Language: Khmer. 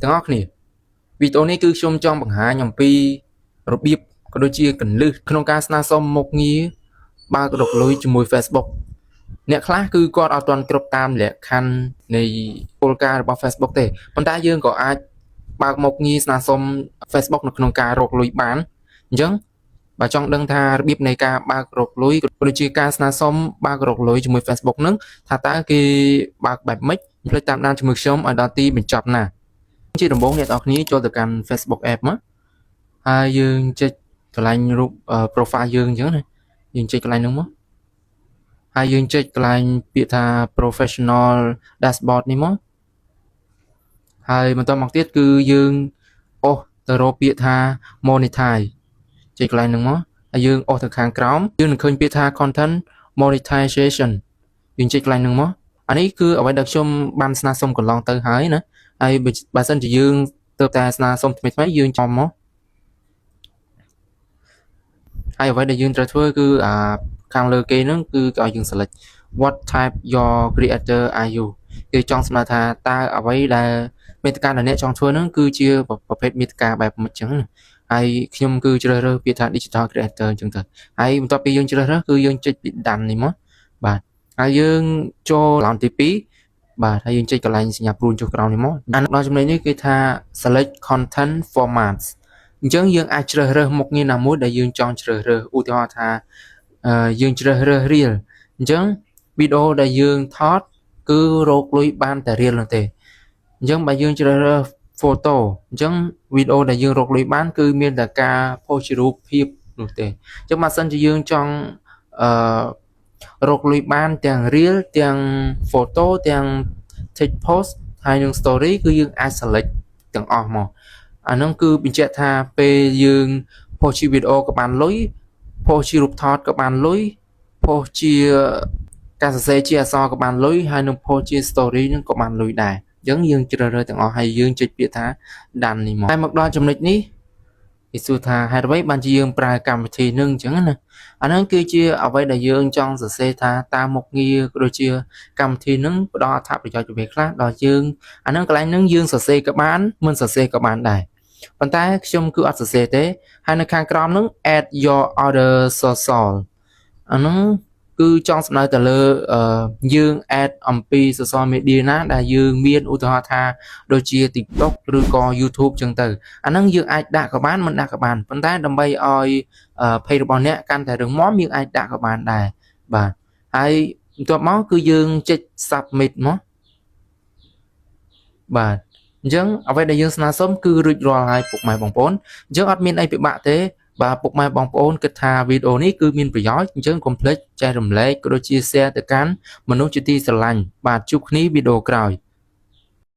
ទាំងអស់គ្នាវីដេអូនេះគឺខ្ញុំចង់បង្ហាញអំពីរបៀបក៏ដូចជាគន្លឹះក្នុងការស្នើសុំមុខងារបើករកលុយជាមួយ Facebook អ្នកខ្លះគឺគាត់អត់ទាន់គ្រប់តាមលក្ខខណ្ឌនៃគោលការណ៍របស់ Facebook ទេប៉ុន្តែយើងក៏អាចបើកមុខងារស្នើសុំ Facebook នៅក្នុងការរកលុយបានអញ្ចឹងបើចង់ដឹងថារបៀបនៃការបើករកលុយក៏ដូចជាការស្នើសុំបើករកលុយជាមួយ Facebook ហ្នឹងថាតើគេបើកបែបម៉េចកុំភ្លេចតាមដានជាមួយខ្ញុំឲ្យដល់ទីបញ្ចប់ណាជាដំបូងអ្នកទាំងអស់គ្នាចូលទៅកាន់ Facebook app មកហើយយើងចុចកន្លែងរូប profile យើងអញ្ចឹងណាយើងចុចកន្លែងហ្នឹងមកហើយយើងចុចកន្លែងពាក្យថា professional dashboard នេះមកហើយបន្តមកទៀតគឺយើងអូសទៅរកពាក្យថា monetize ចុចកន្លែងហ្នឹងមកហើយយើងអូសទៅខាងក្រោមយើងនឹងឃើញពាក្យថា content monetization យើងចុចកន្លែងហ្នឹងមកអានេះគឺអ្វីដែលខ្ញុំបានស្នើសុំកន្លងទៅហើយណាហើយបើសិនជាយើងទើបតែស្នើសុំថ្មីថ្មីយើងចំមកហើយអ្វីដែលយើងត្រូវធ្វើគឺអាខាងលើគេហ្នឹងគឺគេឲ្យយើង select what type your creator are you គេចង់ស្នើថាតើអ្វីដែលមាតិកាដែលអ្នកចង់ធ្វើហ្នឹងគឺជាប្រភេទមាតិកាបែបម៉េចចឹងណាហើយខ្ញុំគឺជ្រើសរើសពាក្យថា digital creator អញ្ចឹងទៅហើយបន្ទាប់ពីយើងជ្រើសរើសគឺយើងចុចពី done នេះមកបាទហើយយើងចូលឡោនទី2បាទហើយយើងចុចកន្លែងសញ្ញាព្រួញចុះក្រោមនេះមកអាដល់ចំណុចនេះគេថា select content formats អញ្ចឹងយើងអាចជ្រើសរើសមុខងារណាមួយដែលយើងចង់ជ្រើសរើសឧទាហរណ៍ថាយើងជ្រើសរើស reel អញ្ចឹងវីដេអូដែលយើងថតគឺរកលុយបានតែ reel នោះទេអញ្ចឹងបើយើងជ្រើសរើស photo អញ្ចឹងវីដេអូដែលយើងរកលុយបានគឺមានតែការ post ជារូបភាពនោះទេអញ្ចឹងបើសិនជាយើងចង់អឺរកលុយបានទាំង reel ទាំង photo ទាំង text post ហើយនឹង story គឺយើងអាច select ទាំងអស់មកអាហ្នឹងគឺបញ្ជាក់ថាពេលយើង post ជាវីដេអូក៏បានលុយ post ជារូបថតក៏បានលុយ post ជាការសរសេរជាអក្សរក៏បានលុយហើយនឹង post ជា story នឹងក៏បានលុយដែរអញ្ចឹងយើងជ្រើសរើសទាំងអស់ហើយយើងចុចពាក្យថា done នេះមកហើយមកដល់ចំណុចនេះគេសួរថាហេតុអ្វីបានជាយើងប្រើកម្មវិធីនឹងអញ្ចឹងណាអាហ្នឹងគឺជាអ្វីដែលយើងចង់សរសេរថាតាមមុខងារក៏ដូចជាកម្មវិធីនឹងផ្ដល់អត្ថប្រយោជន៍អ្វីខ្លះដល់យើងអាហ្នឹងកន្លែងហ្នឹងយើងសរសេរក៏បានមិនសរសេរក៏បានដែរប៉ុន្តែខ្ញុំគឺអត់សរសេរទេហើយនៅខាងក្រោមហ្នឹង add your other social អាហ្នឹងគឺចង់សំដៅទៅលើយើង add អំពី social media ណាដែលយើងមានឧទាហរណ៍ថាដូចជា TikTok ឬក៏ YouTube ចឹងទៅអាហ្នឹងយើងអាចដាក់ក៏បានមិនដាក់ក៏បានប៉ុន្តែដើម្បីឲ្យ page របស់អ្នកកាន់តែរឹងមាំយើងអាចដាក់ក៏បានដែរបាទហើយបន្ទាប់មកគឺយើងចុច submit មកបាទអញ្ចឹងអ្វីដែលយើងស្នើសុំគឺរួចរាល់ហើយពុកម៉ែបងប្អូនអញ្ចឹងអត់មានអីពិបាកទេបាទពុកម៉ែបងប្អូនគិតថាវីដេអូនេះគឺមានប្រយោជន៍អញ្ចឹងកុំភ្លេចចែករំលែកក៏ដូចជា share ទៅកាន់មនុស្សជាទីស្រឡាញ់បាទជួបគ្នាវីដេអូក្រោយ។